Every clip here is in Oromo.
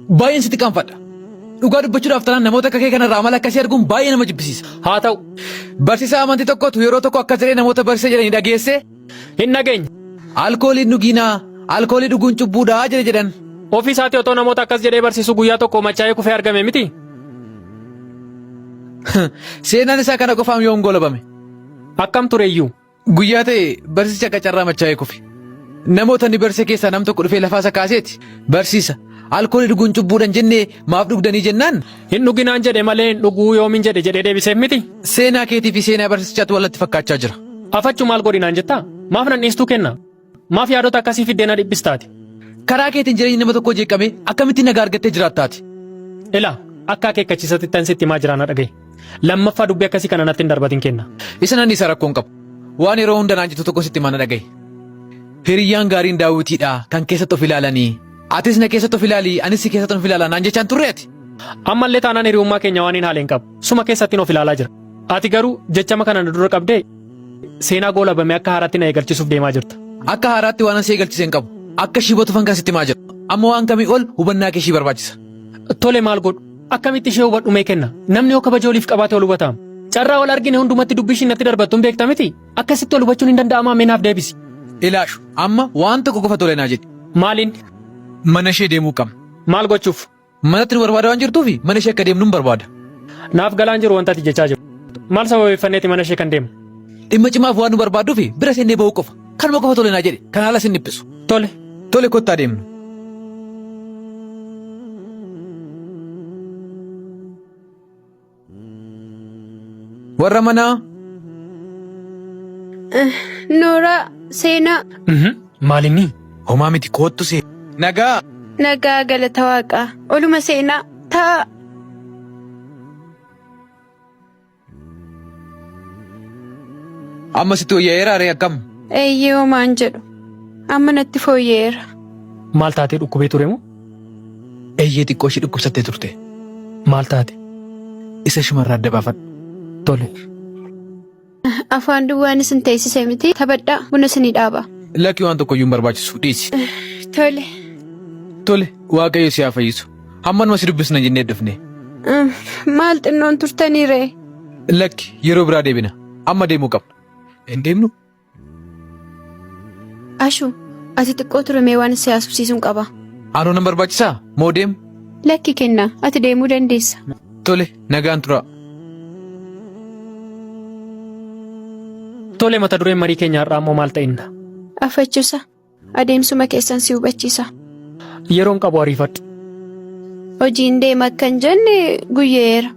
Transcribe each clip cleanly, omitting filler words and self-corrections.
Baay'een sitti qaanfadha. Dhugaa dubbachuudhaaf taanaan namoota akka kee kanarraa amala akkasii arguun baay'ee nama jibbisiisa. Haa ta'u. Barsiisaa amantii tokkotu yeroo tokko akkas jedhee namoota barsiisa jedhanii dhageessee. Hin dhageenye. Alkoolii hin dhugiinaa, alkoolii dhuguun cubbuudha jedhe jedhan. Ofii isaatii otoo namoota akkas jedhee barsiisuu guyyaa tokko machaa'ee kufee argame miti? Seenaan isaa kana qofaam yoom goolabame? Akkam tureyyuu? Guyyaa ta'e barsiisichi akka carraa machaa'ee kufe. Namoota inni barsiise keessaa nam tokko dhufee lafaa isa kaaseeti. Barsiisa, alkoolii dhuguun cubbuudha hin jennee maaf dhugdanii jennaan. Hin dhuginaan jedhe malee hin dhuguu yoomin jedhe jedhee deebiseef miti? Seenaa keetii fi seenaa barsiisichaatu wal natti fakkaachaa jira. Afachu maal godhi naan jettaa? Maaf nan dhiistuu kenna? Maaf yaadota akkasii fiddee na dhiphistaati? Karaa keetiin jireenyi nama tokkoo jeeqamee akkamitti nagaa argattee jiraattaati? Ilaa, akka akeekkachiisatittan sitti himaa jiraa na dhaga'i. Lammaffaa dubbii akkasii kana natti hin darbatin kenna. Isa nan dhiisa rakkoo hin qabu. Waan yeroo hunda naan jettu tokko sitti himaa na dhaga'i. Hiriyyaan gaariin daawwitiidha kan keessatti of ilaalanii. Atis na keessatti of ilaali anis si keessatti of ilaala naan jechaan turre ati. Ammallee taanaan hiriyummaa keenya waan hin haale hin qabu. Suma keessattin of ilaalaa jira. Ati garuu jechama kana na dura qabdee seenaa goolabame akka haaraatti na eegalchisuuf deemaa jirta. Akka haaraatti waanan si eegalchise hin qabu. Akka ishii hubatufan kan sitti himaa jira. Amma waan kamii ol hubannaa kee ishii barbaachisa. Tole maal godhu? Akkamitti ishee hubadhu mee kenna? Namni yoo kabaja waliif qabaate wal hubataam. Carraa wal argine hundumatti dubbii ishiin natti darbattu hin beekta miti? Akkasitti wal hubachuun hin danda'amaa mee naaf deebisi. Ilaashu amma waan tokko qofa tole naa jedhi. Maaliin? Mana ishee deemuu qabna. Maal gochuuf? Manatti nu barbaada waan jirtuufi mana ishee akka deemnu hin barbaada. Naaf galaan jiru wanta ati jechaa jirtu. Maal sababeeffanneeti mana ishee kan deemnu? Dhimma cimaaf waan nu barbaadduufi bira seennee ba'uu qofa. Kanuma qofa tole naa jedhi. Kan haala sin dhiphisu. Tole. Tole kottaa deemnu. Warra manaa. Nooraa, seenaa. Maalinni? Homaa miti koottu see. Nagaa. Nagaa galata waaqaa. Oluma seenaa. Ta'a. Amma sitti wayyaa'eera ree akkam? Eeyyee homaan jedhu. Amma natti fooyya'eera. Maal taatee dhukkubee ture moo? Eeyyee xiqqoo ishee dhukkubsattee turte. Maal taate? Isa shumarraa adda baafadhu. Tole. Afaan duwwaan isin teessise miti. Taphadhaa buna isinii dhaaba. Lakki waan tokko iyyuu hin barbaachisu dhiisi. Tole. Tole waaqayyo si haa fayyisu. Hammanuma si dubbisna jennee dhufne. Maal xinnoon turtanii ree? Lakki yeroo biraa deebina. Amma deemuu qabna. Hin deemnu? Ashu, ati xiqqoo ture mee waan si haasofsiisuun qaba. Anoo nan barbaachisaa? Moo deemu? Lakki kenna, ati deemuu dandeessa. Tole, nagaan turaa. Tole mata dureen marii keenya har'aa immoo maal ta'inna? Afachusa, adeemsuma keessan si hubachiisa. Yeroon qabu ariifadhu. Hojiin deema akka hin jenne guyyeera.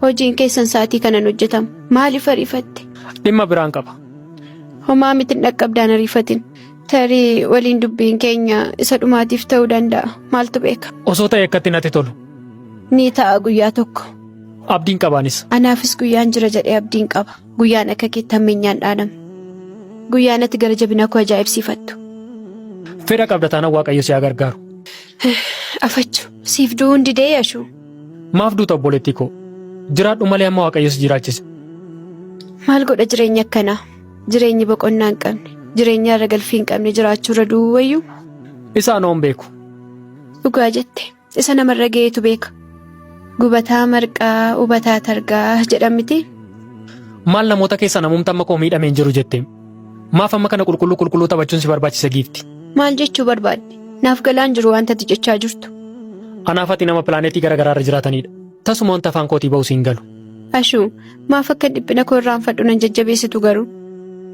Hojiin keessan sa'aatii kanan hojjetamu. Maaliif ariifatte? Dhimma biraan qaba. Homaa miti hin dhaqqabdaan ariifatin. Tarii waliin dubbiin keenya isa dhumaatiif ta'uu danda'a. Maaltu beeka? Osoo ta'e akkatti natti tolu. Ni ta'a guyyaa tokko. Abdiin qabaanis. Anaafis guyyaan jira jedhee abdiin qaba. Guyyaan akka keetti hammeenyaan dhaanamne. Guyyaan ati gara jabina koo ajaa'ibsiifattu. Fedha qabda taanaan Waaqayyo si haa gargaaru. Afachu, siif du'uun didee Yashuu. Maaf duuta obboleettii koo? Jiraadhu malee amma Waaqayyo si jiraachise. Maal godha jireenya akkanaa? Jireenyi boqonnaa hin qabne, jireenya irra galfii hin qabne jiraachuu irra du'uu wayyu. Isa anoo hin beeku. Dhugaa jette. Isa namarra ga'eetu beeka. Gubataa marqaa, hubataa targaa jedhan miti. Maal namoota keessaa namumti amma koo miidhame hin jiru jetteem. Maaf amma kana qulqulluu qulqulluu taphachuun si barbaachise giifti? Maal jechuu barbaadde? Naaf galaa hin jiru wanta ati jechaa jirtu. Anaaf ati nama pilaaneetii gara garaa irra jiraatanidha. Tasuma wanta afaan kootii ba'u si hin galu. Ashuu, maaf akkan dhiphina koo irraanfadhu nan jajjabeessitu garuu?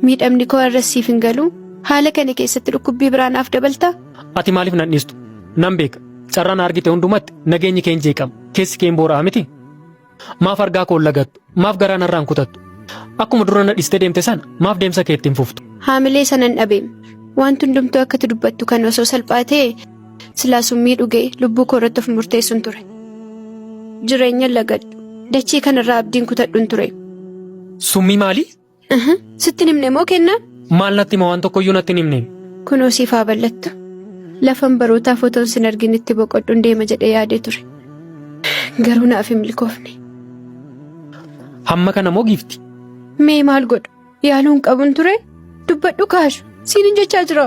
Miidhamni koo har'as siif hin galuu? Haala kana keessatti dhukkubbii biraa naaf dabaltaa? Ati maaliif nan dhiistu? Nan beeka. Carraa na argite hundumatti nageenyi kee hin jeeqama. Keessi kee hin boora'a miti? Maaf argaa koo hin lagattu? Maaf garaa narraa hin kutattu? Akkuma dura na dhiistee deemte sana maaf deemsa kee itti hin fuftu? Haamilee sanan dhabeem. Wanti hundumtuu akka ati dubbattu kana osoo salphaa ta'ee silaa summii dhugee lubbuu koo irratti of murteessun ture. Jireenya lagadhu. Dachee kanarraa abdiin kutadhun ture. Summii maalii? Sitti hin himne moo kennaan? Maal natti hima waan tokkoyyuu natti hin himne. Kunoo siif haa bal'attu. Lafan barootaaf otoon sin argin itti boqodhun deema jedhee yaadee ture. Garuu naaf hin milkoofne. Hamma kana moo giifti? Mee maal godhu? Yaaluu hin qabun ture? Dubbadhu kaashu. Siin hin jechaa jira.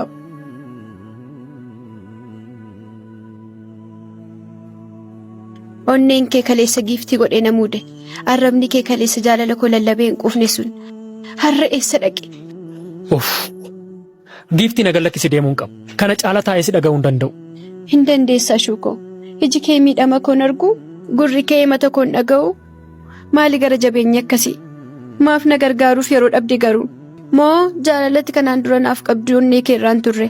Onneen kee kaleessa giiftii godhee na muude. Arrabni kee kaleessa jaalala koo lallabee hin quufne sun har'a eessa dhaqe? Uff! Giiftii na gallakkisi deemuu hin qabu. Kana caala taa'ee si dhaga'uu hin danda'u. Hin dandeessa Ashuu koo. Iji kee miidhama koo hin argu, gurri kee himata koo hin dhaga'u. Maali gara jabeenyi akkasii? Maaf na gargaaruuf yeroo dhabde garuu? Moo jaalalatti kanaan dura naaf qabdu onnee kee irraa hin turre?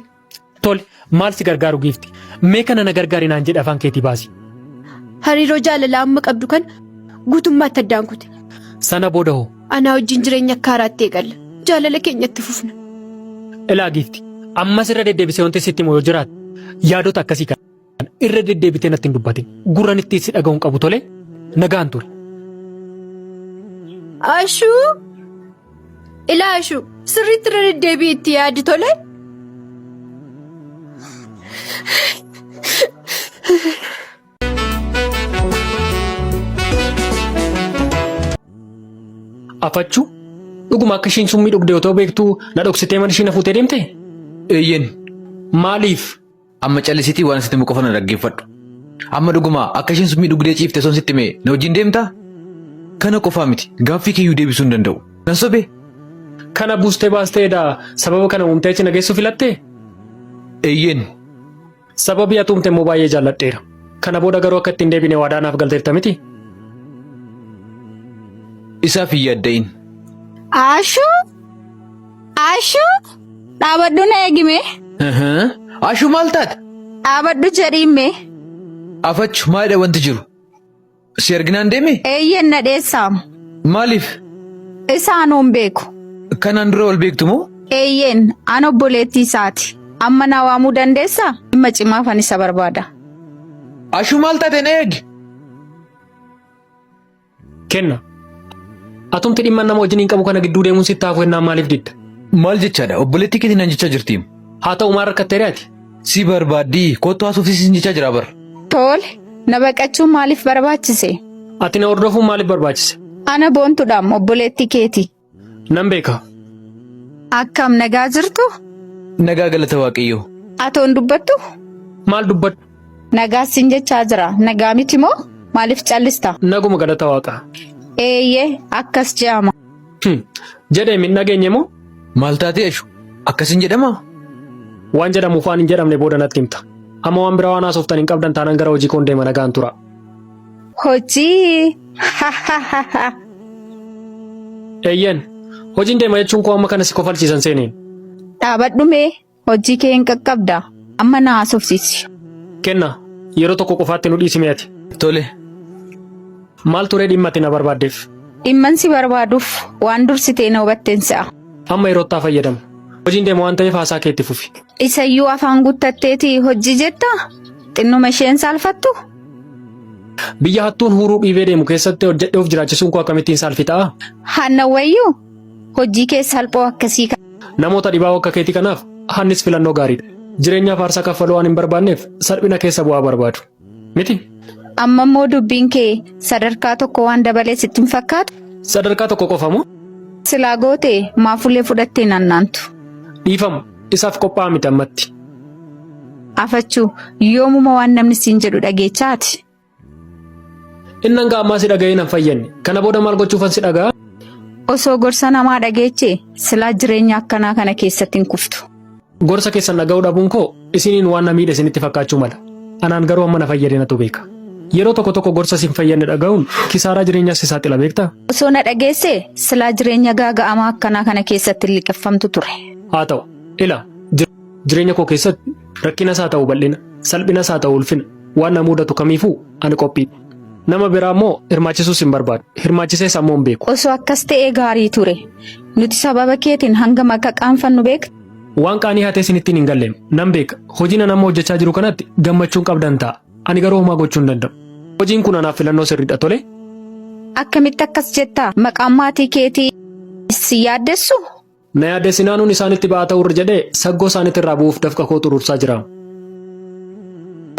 Tole, maal si gargaaru giifti? Mee kana na gargaari naan jedhi afaan keetii baasi. Hariiroo jaalalaa amma qabdu kana guutummaatti addaan kuti. Sana booda hoo? Anaa wajjin jireenya akka haaraatti eegalla. Jaalala keenya itti fufna. Ilaa giifti, ammas irra deddeebisee wanti sitti himu yoo jiraate yaadota akkasii kana irra deddeebitee natti hin dubbatin. Gurran itti si dhaga'u hin qabu tole nagaan ture. Ashuu! Ilaa Ashuu, sirriitti irra deddeebi'i itti yaadi tole. Afachuu dhuguma akka ishiin summii dhugde otoo beektuu na dhoksitee mana ishii na fuutee deemte? Eeyyeen. Maaliif? Amma callisiitii waan sitti himu qofa na dhaggeeffadhu. Amma dhuguma akka isheen summii dhugdee ciifte osoon sitti himee na wajjin deemtaa? Kana qofaa miti gaaffii keeyyuu deebisuu hin danda'u. Nan sobee? Kana buustee baastee edaa sababa kana uumtee achi na geessuu filattee? Eeyyeen. Sababii ati uumte immoo baay'ee jaalladheera. Kana booda garuu akka itti hin deebine waadaa naaf galteerta miti? Isaaf hin yaadda'in. Ashuu! Ashuu! Dhaabadhu na eegime. Ashuu maal taate? Dhaabadhu jedhiin mee. Afachu maalidha wanti jiru? Si arginaan deeme? Eeyyeen na dheessaamu. Maaliif? Isaanuu hin beeku. Kanaan dura wal beektu moo? Eeyyeen an obboleettii isaati. Amma na waamuu dandeessaa? Dhimma cimaafan isa barbaada. Ashuu maal taate na eegi? Kenna. Atumti dhimma nama wajjin hin qabu kana gidduu deemuun sitti hafu ennaan maaliif didda? Maal jechaadha? Obboleettii keetiin naan jechaa jirtiim. Haa ta'u maal rakkattee ati? Si barbaaddii kottu haasofsiisin jechaa jira bar. Tole, na baqachuun maaliif barbaachise? Ati na hordofuun maaliif barbaachise? Ana boontuudhaam obboleettii keeti. Nan beeka. Akkam nagaa jirtu? Nagaa galata Waaqayyoo. Atoo hin dubbattu? Maal dubbadhu? Nagaa siin jechaa jira. Nagaa miti moo? Maaliif callista? Naguma galata Waaqaa. Eeyyee, akkas je'ama. Jedhee min dhageenye moo? Maal taatee Ashu? Akkas hin jedhamaa? Waan jedhamuuf waan hin jedhamne booda natti himta. Amma waan biraa waan haasoftan hin qabdan taanaan gara hojii koon deema nagaan tura. Hojii! Eeyyeen. Hojiin deema jechuun koo amma kana si kofalchiisan seeneen. Dhaabadhu mee hojii kee hin qaqqabda. Amma na haasofsiisi. Kenna yeroo tokko qofaatti nu dhiisi mee ati. Tole. Maal turee dhimma ati na barbaaddeef? Dhimman si barbaaduuf waan dursitee na hubatteen se'a. Amma yeroo itti haa fayyadamnu. Hojiin deema waan ta'eef haasaa kee itti fufi. Isayyuu afaan guuttatteeti hojii jettaa? Xinnuma isheen saalfattu? Biyya hattuun huuruu dhiibee deemu keessatti hojjedhee of jiraachisuun koo akkamittiin saalfii ta'a? Hanna wayyuu hojii kee salphoo akkasii kana. Namoota dhibaa'oo akka keetii kanaaf hannis filannoo gaariidha. Jireenyaaf aarsaa kaffaluu waan hin barbaanneef salphina keessa bu'aa barbaadu. Miti? Amma immoo dubbiin kee sadarkaa tokko waan dabalee sitti hin fakkaatu? Sadarkaa tokko qofa moo? Silaa goote maaf ulee fudhattee naannaantu? Dhiifama, isaaf qophaa'aa miti ammatti. Afachuu, yoomuma waan namni siin jedhu dhageechaa ati? Inni hanga ammaa si dhaga'ee nan fayyanne. Kana booda maal gochuufan si dhaga'a? Osoo gorsa namaa dhageechee silaa jireenya akkanaa kana keessatti hin kuftu. Gorsa keessan dhaga'uu dhabuun koo isiniin waan na miidhe isinitti fakkaachuu mala. Anaan garuu amma na fayyade natu beeka. Yeroo tokko tokko gorsa si hin fayyadne dhaga'uun kisaaraa jireenyaaf si saaxila beektaa? Osoo na dhageessee silaa jireenya gaaga'amaa akkanaa kana keessatti hin liqeffamtu ture. Haa ta'u, ila, Jireenya koo keessatti rakkinas haa ta'u bal'ina, salphinas haa ta'u ulfina, waan na muudatu kamiifuu ani qophiidha. Nama biraa immoo hirmaachisuus hin barbaadu, hirmaachisees ammoo hin beeku. Osoo akkas ta'ee gaarii ture. Nuti sababa keetiin hangam akka qaanfannu beekta? Waan qaanii hatee isinittiin hin galleem. Nan beeka, hojiin an amma hojjechaa jiru kanatti gammachuun qabdan ta'a. Ani garuu homaa gochuu hin danda'u. Hojiin kun anaaf filannoo sirriidha, tole? Akkamitti akkas jetta? Maqaan maatii keetii si yaaddessu? Na yaaddessinaanuun isaanitti ba'aa ta'uurra jedhee saggoo isaanitti irraa bu'uuf dafqa koo xuruursaa jira.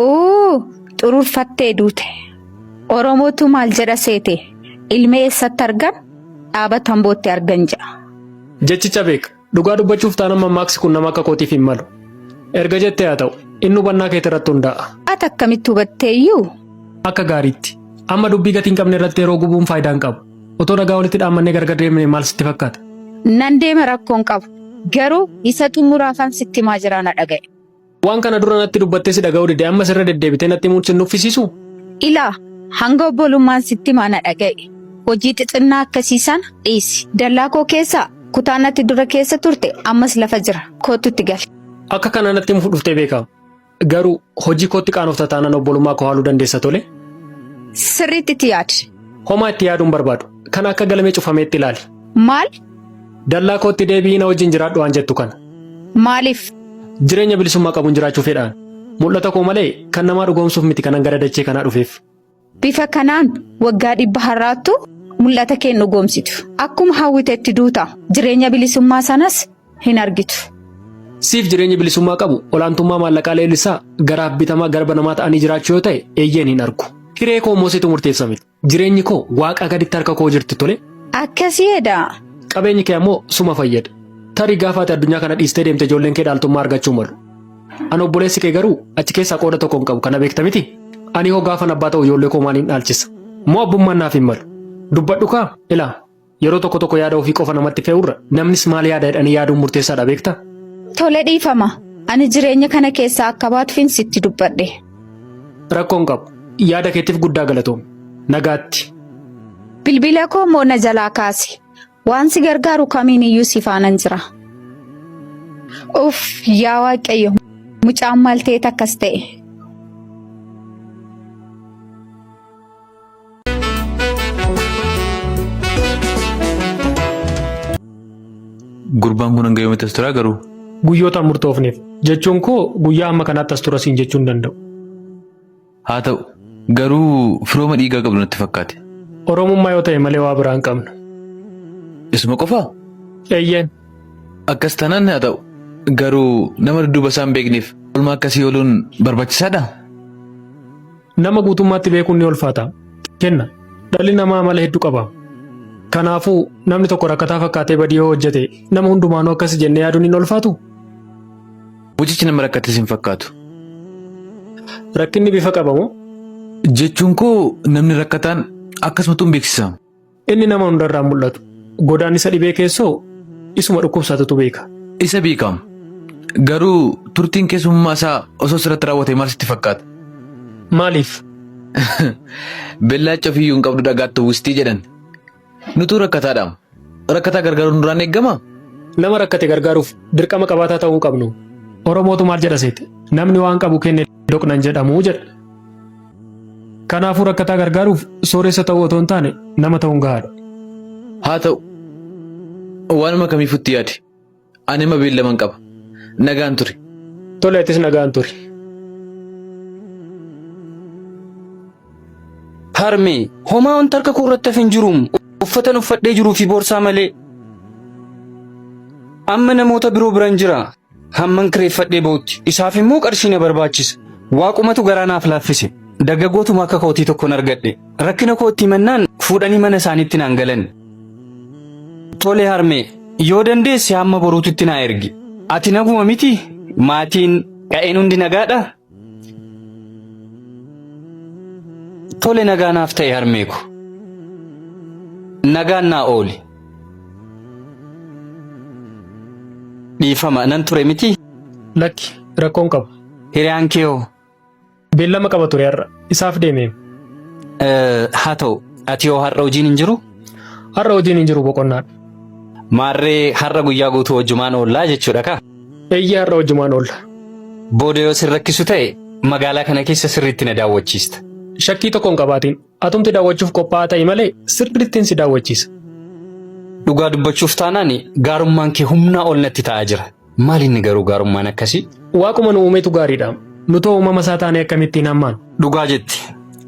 Uu xuruurfattee duute. Oromootu maal jedha seete? Ilmee eessatti argan? Dhaaba tambootti argan jedha. Jechicha beeka. Dhugaa dubbachuuf taanaan mammaaksi kun nama akka kootiif hin malu. Erga jettee haa ta'u. Inni hubannaa keetirratti hundaa'a. Ati akkamitti hubatteeyyuu? Akka gaariitti. Amma dubbii gatii hin qabne irratti yeroo gubuun faayidaa hin qabu. Otoo nagaa walitti dhaammannee gargar deemne maal sitti fakkaata? Nan deema rakkoo hin qabu. Garuu isa xumuraafan sitti himaa jiraa na dhaga'i. Waan kana dura natti dubbattee si dhaga'uu dide ammas irra deddeebitee natti himuun sin nuffisiisuu? Ilaa, hanga obbolummaan sitti himaa na dhaga'i. Hojii xixinnaa akkasii sana dhiisi. Dallaa koo keessaa kutaan ati dura keessa turte ammas lafa jira. Koottu itti gali. Akka kana natti himuuf dhuftee beekaa? Garuu hojii kootti qaanofta taanaan obbolummaa koo haaluu dandeessa tole? Sirriitti itti yaadi. Homaa itti yaaduu hin barbaadu. Kana akka galmee cufameetti ilaali. Maal? Dallaa kootti deebi'ii na wajjin jiraadhu waan jettu kana. Maaliif? Jireenya bilisummaa qabuun jiraachuu fedhaan. Mul'ata koo malee kan namaa dhugoomsuuf miti kanan gara dachee kanaa dhufeef. Bifa kanaan waggaa dhibba har'aattuu mul'ata kee hin dhugoomsitu. Akkuma hawwitetti duuta. Jireenya bilisummaa sanas hin argitu. Siif jireenyi bilisummaa qabu olaantummaa maallaqaa leellisaa garaaf bitamaa garba namaa ta'anii jiraachuu yoo ta'e eeyyeen hin argu. Hiree koo immoo situ murteessa miti. Jireenyi koo waaqaa gaditti harka koo jirti tole. Akkasii edaa. Qabeenyi kee ammoo suma fayyada. Tarii gaafa ati addunyaa kana dhiistee deemte ijoolleen kee dhaaltummaa argachuu malu. Ani obboleessi kee garuu achi keessaa qooda tokko hin qabu kana beekta miti? Ani hoo gaafan abbaa ta'u ijoollee koo maaliin dhaalchisa? Moo abbummaan naaf hin malu? Dubbadhu kaa ilaa yeroo tokko tokko yaada ofii qofa namatti fe'urra namnis maal yaada jedhanii yaaduun murteessaadha beektaa? Tole dhiifama. Ani jireenya kana keessaa akka baatufin sitti dubbadhe. Rakkoo hin qabu. Yaada keetiif guddaa galatoomi. Nagaatti. Bilbila koo immoo na jalaa kaasi. Waan si gargaaru kamiin iyyuu si faanan jira. Uff yaa Waaqayyo mucaan maal ta'eet akkas ta'e. Gurbaan kun hanga yoomitti as turaa garuu? Guyyoota hin murtoofneef. Jechuun koo guyyaa hamma kanaatti as tura siin jechuu hin danda'u. Haa ta'u garuu firooma dhiigaa qabdu natti fakkaate. Oromummaa yoo ta'e malee waa biraa hin qabnu. Isuma qofaa? Eeyyeen. Akkas taanaan haa ta'u. Garuu nama dudduuba isaa hin beekneef oolmaa akkasii ooluun barbaachisaadhaa? Nama guutummaatti beekuun ni ulfaata. Kenna. Dhalli namaa amala hedduu qaba. Kanaafuu namni tokko rakkataa fakkaatee badii yoo hojjete nama hundumaanuu akkasi jennee yaaduun hin ulfaatu? Mucichi nama rakkates hin fakkaatu. Rakkinni bifa qaba moo? Jechuun koo namni rakkataan akkasumatu hin beeksisa. Inni nama hundarraa mul'atu. Godaannisa dhibee keessoo isuma dhukkubsatutu beeka. Isa beekam. Garuu turtiin keessummaa isaa osoo sirratti raawwate maal sitti fakkaata? Maaliif? Bellaacha ofiiyyuu hin qabdu dhagaatti uwwistii jedhan. Nutuu rakkataadhaam. Rakkataa gargaaruun nurraan eeggama? Nama rakkate gargaaruuf dirqama qabaataa ta'uu hin qabnu. Oromootu maal jedha seete? Namni waan qabu kenne doqna hin jedhamu jedha. Kanaafuu rakkataa gargaaruuf sooressa ta'uu otoo hin taane nama ta'uun gahaadha. Haa ta'u. Waanuma kamiifuu itti yaadi. Ani amma beellaman qaba. Nagaan turi. Tole atis nagaan turi. Harmee, homaa wanta harka koo irratti hafe hin jiruum. Uffatan uffadhee jiruu fi boorsaa malee. Amma namoota biroo biran jira. Hamman kireeffadhee ba'utti. Isaaf immoo qarshii na barbaachisa. Waaqumatu garaa naaf laaffise. Dargaggootuma akka kootii tokkon argadhe. Rakkina koo itti himannaan fuudhanii mana isaaniitti naan galan. Tole harmee, yoo dandeesse hamma boruutitti naa ergi. Ati naguma miti? Maatiin, qa'een hundi nagaadhaa? Tole nagaa naaf ta'e harmee ko. Nagaan naa ooli. Dhiifama nan ture miti? Lakki, rakkoo hin qabu. Hiriyaan kee hoo? Beellama qaba ture har'a. Isaaf deemeem. Haa ta'u, ati hoo har'a hojiin hin jiru? Har'a hojiin hin jiru boqonnaadha. Maarree har'a guyyaa guutuu hojjumaan oollaa jechuudha kaa? Eeyyee har'a hojjumaan oolla. Booda yoo sin rakkisu ta'e magaalaa kana keessa sirriitti na daawwachiista. Shakkii tokko hin qabaatiin. Atumti daawwachuuf qophaa'aa ta'i malee sirriittin si daawwachiisa. Dhugaa dubbachuuf taanaan gaarummaan kee humnaa ol natti ta'aa jira. Maal inni garuu gaarummaan akkasii? Waaquma nu uumetu gaariidha. Nutoo uumama isaa taanee akkamitti hin hammaannu? Dhugaa jette.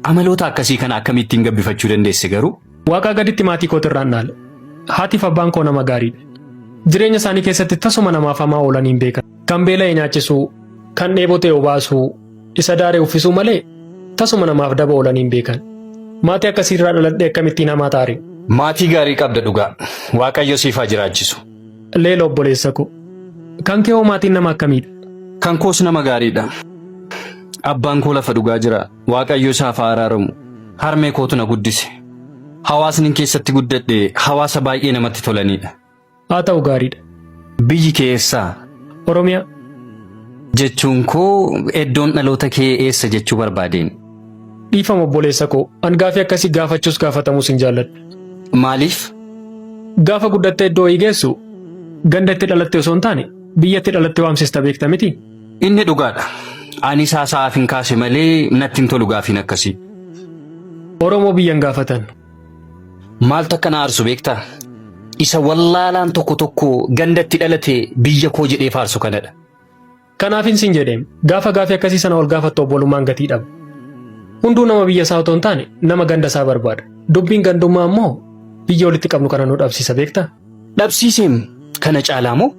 Amaloota akkasii kana akkamittiin gabbifachuu dandeesse garuu? Waaqaa gaditti maatii kootirraan dhaale. Haatiif abbaan koo nama gaariidha. Jireenya isaanii keessatti tasuma namaaf hamaa oolanii hin beekan. Kan beela'e nyaachisuu, kan dheebote obaasuu, isa daare uffisuu malee tasuma namaaf daba oolanii hin beekan. Maatii akkasiirraa dhaladhee akkamittiin hamaa ta'aree? Maatii gaarii qabda dhugaa. Waaqayyo siif haa jiraachisu. Leela obboleessa koo. Kan kee hoo maatiin nama akkamiidha? Kan koos nama gaariidha. Abbaan koo lafa dhugaa jira. Waaqayyo isaaf haa araaramu. Harmee kootu na guddise. Hawaasni keessatti guddadhe hawaasa baay'ee namatti tolanidha. Haa ta'u gaariidha. Biyyi kee eessaa? Oromiyaa. Jechuun koo iddoon dhaloota kee eessa jechuu barbaadeen. Dhiifama obboleessa koo an gaafii akkasii gaafachuus gaafatamuus hin jaalladhu. Maaliif? Gaafa guddattee iddoo wayii geessu ganda itti dhalatte osoo hin taane biyya itti dhalatte waamsista beekta miti? Inni dhugaadha. Anis haasa'aaf hin kaase malee natti hin tolu gaafiin akkasii. Oromoo biyya hin gaafatan. Maaltu akka na aarsu beektaa? Isa wallaalaan tokko tokko ganda itti dhalate biyya koo jedhee faarsu kanadha. Kanaafin siin jedheem gaafa gaafii akkasii sana wal gaafattu obbolummaan gatii dhaba. Hunduu nama biyya isaa otoo hin taane nama ganda isaa barbaada. Dubbiin gandummaa immoo biyya walitti qabnu kana nu dhabsiisa beektaa? Dhabsiiseem kana caalaa moo?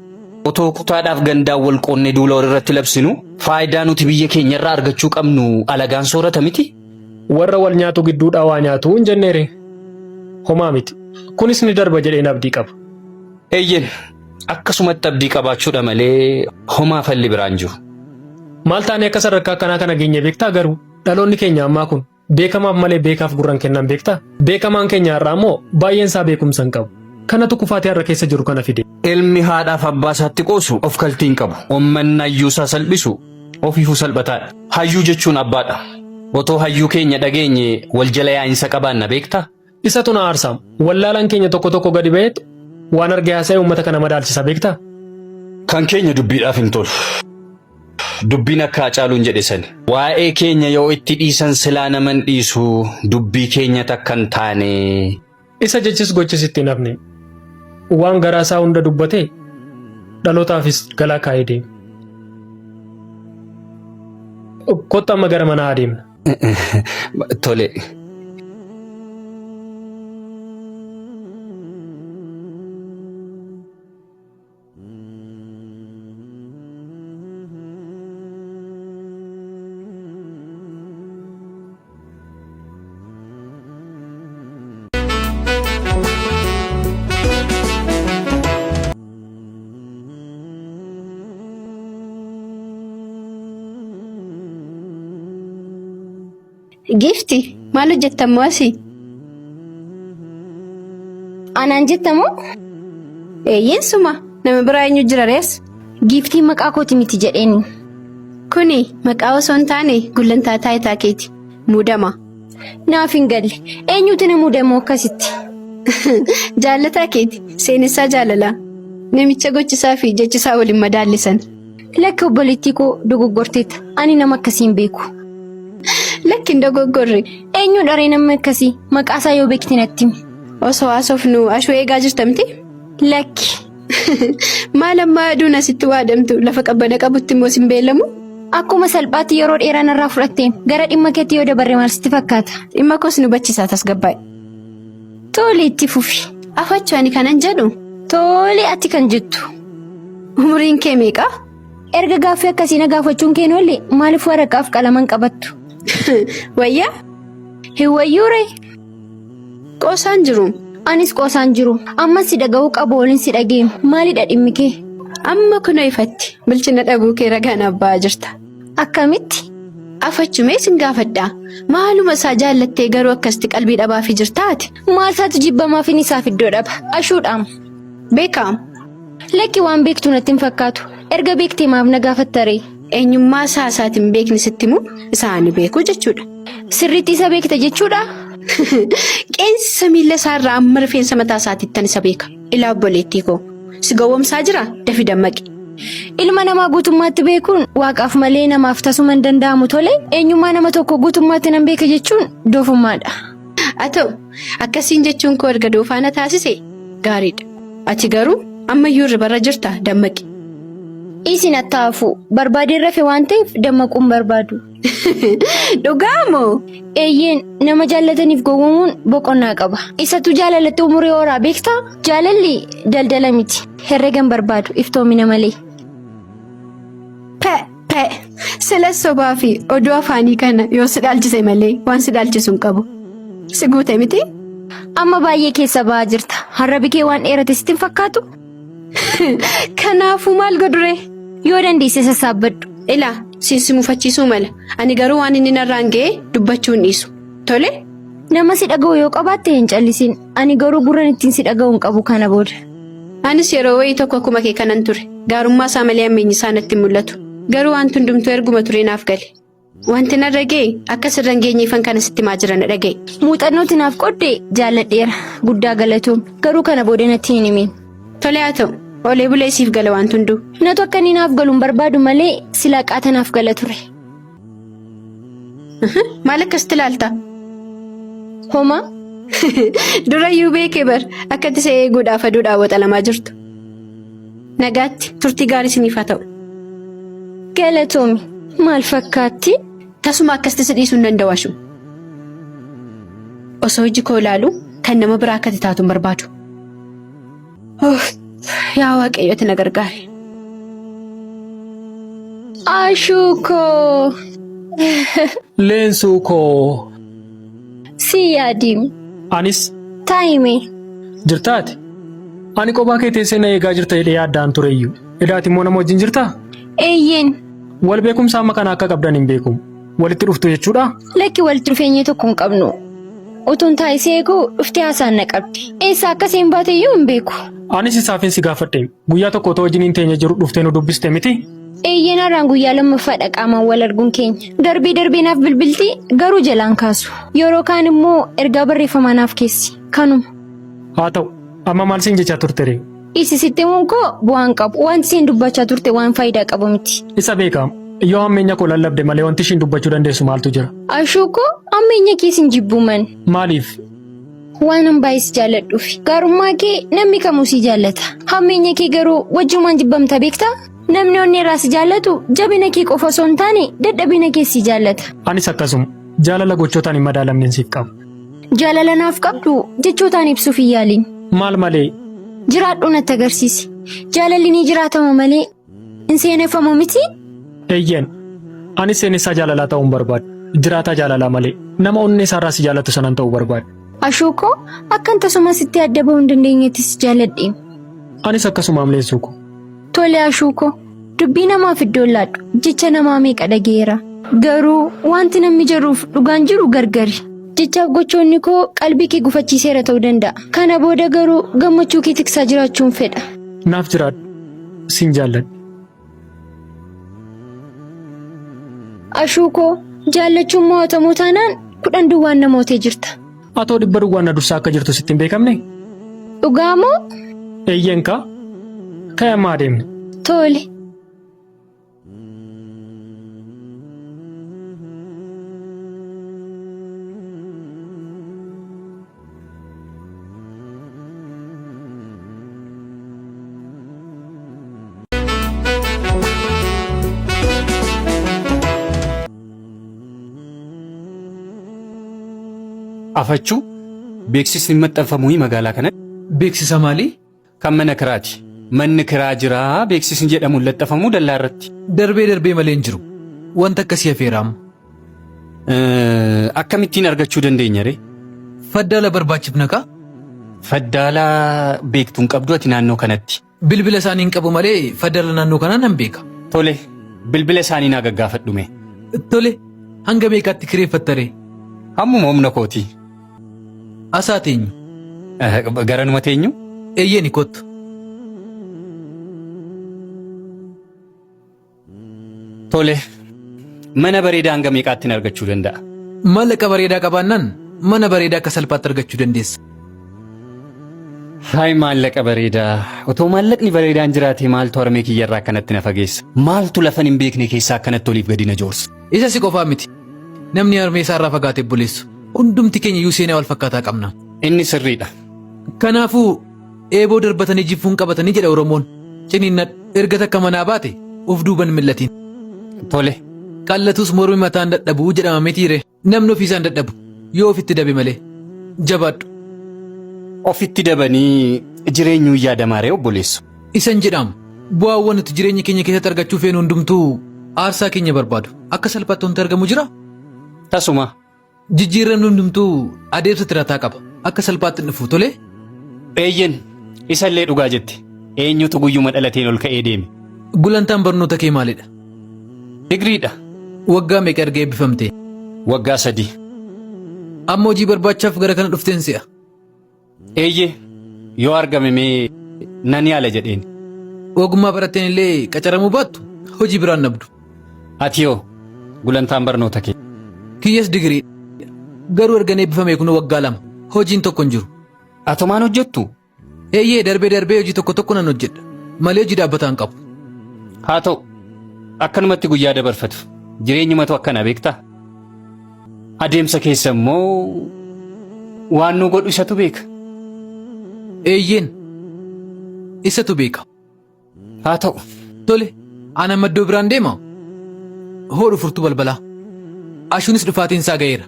Otoo kutaadhaaf gandaan wal qoonnee duula walirratti labsinu faayidaa nuti biyya keenyarraa argachuu qabnu alagaan soorata miti? Warra wal nyaatu gidduudhaa waa nyaatu hin jenneere. Homaa miti. Kunis ni darba jedheen abdii qaba. Eeyyen akkasumatti abdii qabaachuudha malee homaa falli biraan jiru. Maal taanee akka sadarkaa akkanaa kana geenye beektaa garuu dhaloonni keenya ammaa kun beekamaaf malee beekaaf gurra hin kennan beektaa? Beekamaan keenya har'aa immoo baay'een isaa beekumsa hin qabu. Kanatu kufaatii har'a keessa jiru kana fide. Ilmi haadhaaf abbaa isaatti qoosu of kaltii hin qabu. Ummanni hayyuu isaa salphisu ofiifuu salphataadha. Hayyuu jechuun abbaadha. Otoo hayyuu keenya dhageenye wal jala yaa'insa qabaanna beektaa? Isatu na aarsaam. Wallaalaan keenya tokko tokko gadi ba'eetu waan arge haasa'ee uummata kana madaalchisa beektaa? Kan keenya dubbiidhaaf hin tolu. Dubbiin akka Hacaaluun jedhe sani. Waa'ee keenya yoo itti dhiisan silaa nama hin dhiisu dubbii keenya takka hin taane. Isa jechis gochis itti hin hafne. Waan garaa isaa hunda dubbatee dhalootaafis galaa kaa'ee deeme. Kottu amma gara manaa adeemna. Tole. Giifti maal hojjettammoo asii? Anaan jettamoo? Eeyyeen suma nama biraa eenyu jira rees? Giiftiin maqaa kooti miti jedheeni. Kuni maqaa osoo hin taane gullantaa taayitaa keeti. Muudama. Naaf hin galle. Eenyutu na muudamoo akkasitti? Jaallataa keeti. Seenessaa jaalalaa. Namicha gochisaa fi jechisaa waliin madaallisan. Lakki obboleettii koo dogoggorteetta. Ani nama akkasii hin beeku. Lakki hin dogoggorre. Eenyu dharee namni akkasii? Maqaa isaa yoo beekte natti himi. Osoo haasofnu ashuu eegaa jirta miti? Lakki. Maal amma aduun asitti waadamtu lafa qabbana qabutti immoo sin beelamu? Akkuma salphaatti yeroo dheeraa narraa fudhatteem gara dhimma keetti yoo dabarre maal sitti fakkaata? Dhimma koos nu bachisaa tasgabbaa'e. Tole itti fufi. Afachu ani kanan jedhu. Tole ati kan jettu. Umuriin kee meeqa? Erga gaaffii akkasii na gaafachuun keen oolle maaliif waraqaaf qalama hin qabattu? Wayyaa? Hin wayyuu ree? Qoosaan jiru. Anis qoosaan jiru. Ammas si dhaga'uu qabu waliin si dhageemu. Maalidha dhimmi kee? Amma kunoo ifatti bilchina dhabuu kee ragaan abbaa jirta. Akkamitti? Afachumee sin gaafadha. Maaluma isaa jaallattee garuu akkasitti qalbii dhabaafii jirta ati? Maal isaatu jibbamaafin isaaf iddoo dhaba. Ashuudhaam. Beekaam. Lakki waan beektu natti hin fakkaatu. Erga beektee maaf na gaafatta ree? Eenyummaa isaa isaatiin beekni sitti himu isaa ani beeku jechuudha. Sirriitti isa beekta jechuudha? Qeensa miila isaarraa amma rifeensa mataa isaatiittan isa beeka. Ilaa obboleettii koo. Si gowwomsaa jira dafi dammaqi. Ilma namaa guutummaatti beekuun waaqaaf malee namaaf tasuma hin danda'amu tole eenyummaa nama tokko guutummaatti nan beeka jechuun doofummaadha. Haa ta'u akkasiin jechuun koo erga doofaa na taasise gaariidha. Ati garuu ammayyuu irribarra jirta dammaqi. Isin attaafu barbaadeen rafe waan ta'eef dammaquun barbaadu. Dhugaa moo? Eeyyeen nama jaallataniif gowwoomuun boqonnaa qaba. Isatu jaalalatti umurii horaa beektaa? Jaalalli daldala miti. Herrega hin barbaadu iftoomina malee. Pe pe sila sobaa fi oduu afaanii kana yoo si dhaalchise malee waan si dhaalchisu hin qabu. Si guute miti? Amma baay'ee keessa ba'aa jirta. Harrabi kee waan dheerate sitti hin fakkaatu? Kanaafuu maal godhure? Yoo dandeesse sassaabbadhu. Ilaa siin si mufachiisuu mala. Ani garuu waan inni narraan ga'e dubbachuu hin dhiisu. Tole? Nama si dhaga'u yoo qabaatte hin callisin. Ani garuu gurran ittiin si dhaga'u hin qabu kana booda. Anis yeroo wayii tokko akkuma kee kanan ture. Gaarummaa isaa malee hammeenyi isaa natti hin mul'atu. Garuu wanti hundumtuu erguma turee naaf gale. Wanti narra ga'e akka sirra hin geenyeefan kana sitti himaa jira na dhaga'i. Muuxannoo ati naaf qoodde jaalladheera. Guddaa galatoomi. Garuu kana booda natti hin himin. Tole haa ta'u. Oolee bulee siif gala wanti hunduu. Natu akka inni naaf galu hin barbaadu malee silaa qaata naaf gala ture. Maal akkasitti ilaalta? Homaa. Durayyuu beekee bar akkatti isa eeguudhaaf aduudhaan waxalamaa jirtu. Nagaatti turtii gaarii isiniif haa ta'u. Galatoomi. Maal fakkaatti? Tasuma akkasitti si dhiisuu hin danda'u Ashuu. Osoo iji koo ilaalu kan nama biraa akkati taatu hin barbaadu. Uff, Yaa Waaqayyo ati na gargaari. Ashuu koo. Leensuu koo. Si yaadiim. Anis Taa'ime. jirtaati. Ani kophaa kee teessee na eegaa jirta jedhee yaaddaan tureyyuu. Edaati immoo nama wajjin jirtaa? Eeyyeen. Wal beekumsa amma kana akka qabdan hin beeku. Walitti dhuftu jechuudha? Lakki walitti dhufeenya tokko hin qabnu. Utuun taa'isee eeguu dhuftee haasaan na qabdi. Eessa akka isheen baate iyyuu hin beeku. Anis isaafin si gaafadhe. Guyyaa tokko otoo wajjin hin teenye jiru dhuftee nu dubbiste miti? Eeyyeen har'aan guyyaa lammaffaadha qaamaan wal arguun keenya. Darbee darbee naaf bilbilti garuu jalaan kaasu. Yeroo kaan immoo ergaa barreeffamaa naaf keessi. Kanuma. Haa ta'u, amma maal siin jechaa turte ree? Dhiisi sitti himuun koo bu'aa hin qabu. Wanti isheen dubbachaa turte waan faayidaa qabu miti. Isa beeka. Yoo hammeenya koo lallabde malee wanti ishiin dubbachuu dandeessu maaltu jira? Ashuu koo hammeenya kee sin jibbu man. Maaliif? Waanan baay'ee si jaalladhuufi. Gaarummaa kee namni kamuu si jaallata. Hammeenya kee garuu wajjumaan jibbamta beektaa? Namni onnee irraa si jaallatu jabina kee qofa osoo hin taane dadhabina kee si jaallata. Anis akkasuma. Jaalala gochootaan hin madaalamnen siif qaba. Jaalala naaf qabdu jechootaan ibsuuf hin yaaliin. Maal malee? Jiraadhuu natti agarsiisi. Jaalalli ni jiraatama malee hin seeneffamu miti? Eeyyeen. Anis seenessaa jaalalaa ta'uu hin barbaadu. Jiraataa jaalalaa malee. Nama onnee isaarraa si jaallatu sanan ta'uu barbaada. Ashuu koo akkan tasuma sitti adda bahuu hin dandeenyetti si jaalladheem. Anis akkasuma amleessuu koo. Tole Ashuu koo. Dubbii namaaf iddoo hin laadhu. Jecha namaa meeqa dhaga'eera. Garuu wanti namni jedhuuf dhugaan jiru gargari. Jechaaf gochoonni koo qalbii kee gufachiiseera ta'uu danda'a. Kana booda garuu gammachuu kee tiksaa jiraachuun fedha. Naaf jiraadhu. Sin jaalladha. Ashuu koo jaallachuun mo'atamuu taanaan kudhan duwwaan na mootee jirta. Atoo dhibba duwwaan na dursaa akka jirtu sitti hin beekamne? Dhugaa moo? Eeyyeen kaa. Ka'e amma adeemna. Tole. Afachuu beeksisni maxxanfamuu magaalaa kanatti. Beeksisa maalii? Kan mana kiraati. Manni kiraa jiraa beeksisni jedhamu laxxafamuu dallaa irratti. Darbee darbee malee hin jiru. Wanta akkasii hafeera amma. Akkamittiin argachuu dandeenya ree? Faddaala barbaachifna kaa? Faddaala beektu hin qabdu ati naannoo kanatti. Bilbila isaanii hin qabu malee faddaala naannoo kanaa nan beeka. Tole, bilbila isaanii naa gaggaafadhu mee. Tole, hanga meeqaatti kireeffatta ree? Hammuma humna kooti. Asaa teenyu. Garanuma teenyu? Eeyyeni kottu. Tole, mana bareedaa hanga meeqaattin argachuu danda'a? Maallaqa bareedaa qabaannaan mana bareedaa akka salphaatti argachuu dandeessa. Haay maallaqa bareedaa! Otoo maallaqni bareedaan jiraatee maaltu harmee kiyyarraa akkanatti na fageessa? Maaltu lafan hin beekne keessaa akkanatti oliif gadi na joorsa? Isa si qofaa miti. Namni harmee isaarraa fagaate obboleessu. Hundumti keenya iyyuu seenaa wal fakkaataa qabna. Inni sirriidha. Kanaafuu Eeboo darbatanii jiffuun qabatanii jedha Oromoon. Ciniinnadhu. Erga takka manaa baate of duuban millatiin. Tole. Qallatus mormi mataan dadhabu jedhama mitiire. Namni ofiisaan dadhabu yoo ofitti dabe malee. Jabaadhu. Ofitti dabanii jireenyuun yaadamaaree obboleesso. Isan jedhaam. Bu'aawwan nuti jireenya keenya keessatti argachuu feenu hundumtuu aarsaa keenya barbaadu. Akka salphaatti wanti argamu jiraa? Tasuma. Jijjiirramni hundumtuu adeemsa tirataa qaba. Akka salphaatti hin dhufu, tolee? Eeyyen, isa illee dhugaa jette. Eenyutu guyyuma dhalateen ol ka'ee deeme? Gulantaan barnoota kee maalidha? Digriidha. Waggaa meeqa erga eebbifamtee? Waggaa sadi. Amma hojii barbaachaaf gara kana dhufteen se'a. Eeyyee yoo argame mee nan yaala jedheen. Ogummaa baratteen illee qacaramuu baattu hojii biraan dhabdu. Ati hoo gulantaan barnoota kee. Kiyyas digirii garuu ergan eebbifamee kun waggaa 2 hojiin tokko hin jiru. Atomaan hojjettu? Eeyyee darbee darbee hojii tokko tokko nan hojjedha malee hojii dhaabbataa hin qabu. Haa ta'u akkanumatti guyyaa dabarfatu jireenyumatu akkana beektaa? Adeemsa keessa immoo waan nu godhu isatu beeka. Eeyyeen isatu beeka. Haa ta'u. Tole ani amma iddoo biraan deema. Hoodhu furtuu balbalaa. Ashuunis dhufaatiin isaa ga'eera.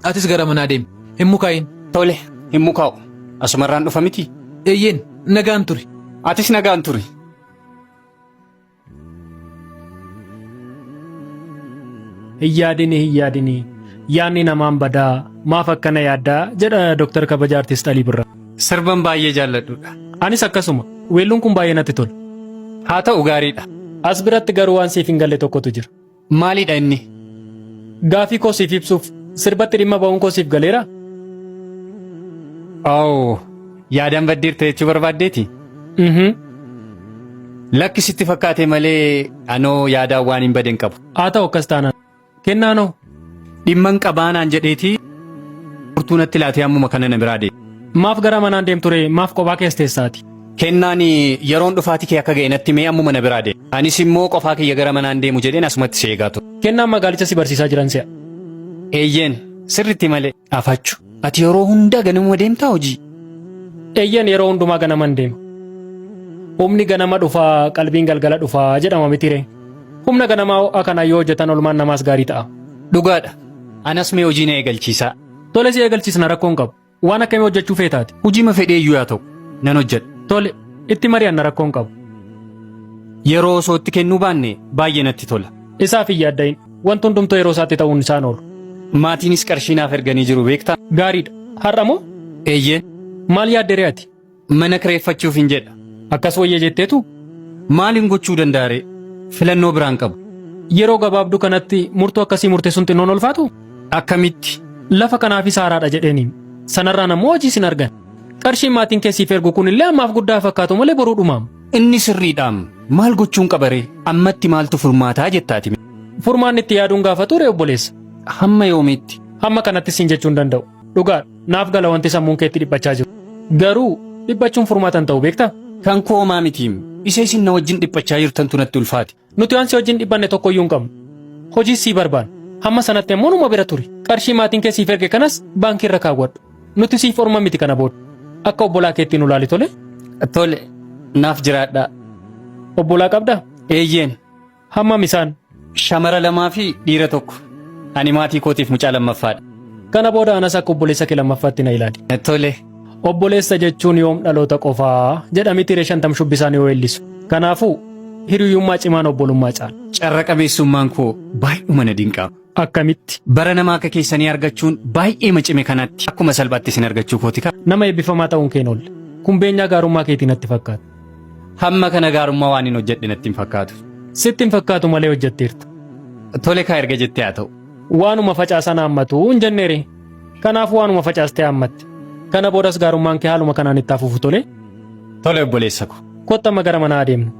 Atis gara manaa deemi. Hin mukaayin. Tole hin mukaa'u. Asumarraan dhufa miti. Eeyyeen nagaan turi. Atis nagaan turi. Hin yaadini hin yaadini yaadni namaan badaa maaf akkana yaaddaa jedha Dr. Kabaja Artist Alii Birraa. Sirban baay'ee jaalladhudha. Anis akkasuma weelluun kun baay'ee natti tola. Haa ta'u gaariidha. As biratti garuu waan siif hin galle tokkotu jira. Maalidha inni? Gaafii koo siif ibsuuf sirbatti dhimma ba'uun koo siif galeera? Oh, yaadaan baddeerta jechuu barbaaddeeti? Mhm. Lakki sitti fakkaate malee anoo yaadaan waan hin baden qabu. Haa ta'u akkas taanaan. Kennaanoo? Dhimman qabaanaan jedheetii furtuu natti laatee ammuma kana na biraa deema. Maaf gara manaan deemtu ree? Maaf kophaa keessa teessaati? Kennaan yeroon dhufaatii kee akka ga'e natti himee ammuma na biraa deema. Anis immoo qofaa kiyya gara manaan deemu jedheen asumatti si eegaa ture. Kennaan magaalicha si barsiisaa jiran se'a. Eeyyeen, sirriitti malee. Afachu, ati yeroo hundaa ganamuma deemtaa hojii? Eeyyeen yeroo hundumaa ganaman deema. Humni ganama dhufaa qalbiin galgala dhufaa jedhama mitiree. Humna ganamaa ho'a kana yoo hojjetan olmaan namaas gaarii ta'a. Dhugaadha. Anas mee hojii na eegalchiisaa. Tole si eegalchiisna rakkoo hin qabu. Waan akkamii hojjechuu feetaati? Hojiima fedhee iyyuu yaa ta'u nan hojjedha. Tole itti mari'anna rakkoo hin qabu. Yeroo osoo itti kennuu baanne baay'ee natti tola. Isaaf hin yaaddayin. Wanti hundumtuu yeroo isaatti ta'uun isaan oolu. Maatiinis qarshii naaf erganii jiru beektaa? Gaariidha. Har'a moo? Eeyyee. Maal yaadde ree ati? Mana kireeffachuufin jedha. Akkas wayya jetteetu? Maalin gochuu danda'a ree? Filannoo biraan qabu. Yeroo gabaabduu kanatti murtoo akkasii murteessuun xinnoon ulfaatu? Akkamitti? Lafa kanaafis haaraadha jedheeni. Sanarraan ammoo hojiis hin argan. Qarshiin maatiin kee siif ergu kun illee ammaaf guddaa fakkaatu malee boruu dhumaam. Inni sirriidhaam. Maal gochuun qaba ree? Ammatti maaltu furmaataa jetta ati? Furmaanni itti yaaduun gaafatuu ree obboleessa? Hamma yoomiitti? Hamma kanatti siin jechuu hin danda'u. Dhugaadha, naaf gala wanti sammuun kee itti dhiphachaa jiru. Garuu, dhiphachuun furmaata hin ta'u beektaa? Kan koo homaa mitiim. Isa isin na wajjin dhiphachaa jirtantu natti ulfaate. Nuti waan si wajjin dhiphanne tokko iyyuu hin qabnu. Hojiis sii barbaanna. Hamma sanatti ammoo numa bira turi. Qarshii maatiin kee siif erge kanas baankii irra kaawwadhu. Nuti siif orma miti kana booda. Akka obbolaa keetti nu laali tole? Tole, naaf jiraadhaa. Obbolaa qabdaa? Eeyyeen. Hammam isaan? Shamara lamaa fi dhiira tokko. Ani maatii kootiif mucaa lammaffaadha. Kana booda anas akka obboleessa kee lammaffaatti na ilaali. Tole. Obboleessa jechuun yoom dhaloota qofaa jedha mitiiree shantam shubbisaan yoo weellisu. Kanaafuu hiriyyummaa cimaan obbolummaa caala. Carra qabeessummaan koo baay'uma na dinqa. Akkamitti? Bara nama akka keessanii argachuun baay'eema cime kanatti akkuma salphaatti isin argachuu kooti kaa. Nama eebbifamaa ta'uun kee hin oolle. Kun beenyaa gaarummaa keetii natti fakkaata. Hamma kana gaarummaa waanin hojjedhe natti hin fakkaatu. Sitti hin fakkaatu malee hojjetteerta. Tole kaa erga jettee haa ta'u. Waanuma facaasan haammatu hin jenneeree. Kanaafuu waanuma facaaste haammatte. Kana boodas gaarummaan kee haaluma kanaan itti haa fufu tolee? Tole obboleessa ko. Kottu amma gara manaa adeemnu.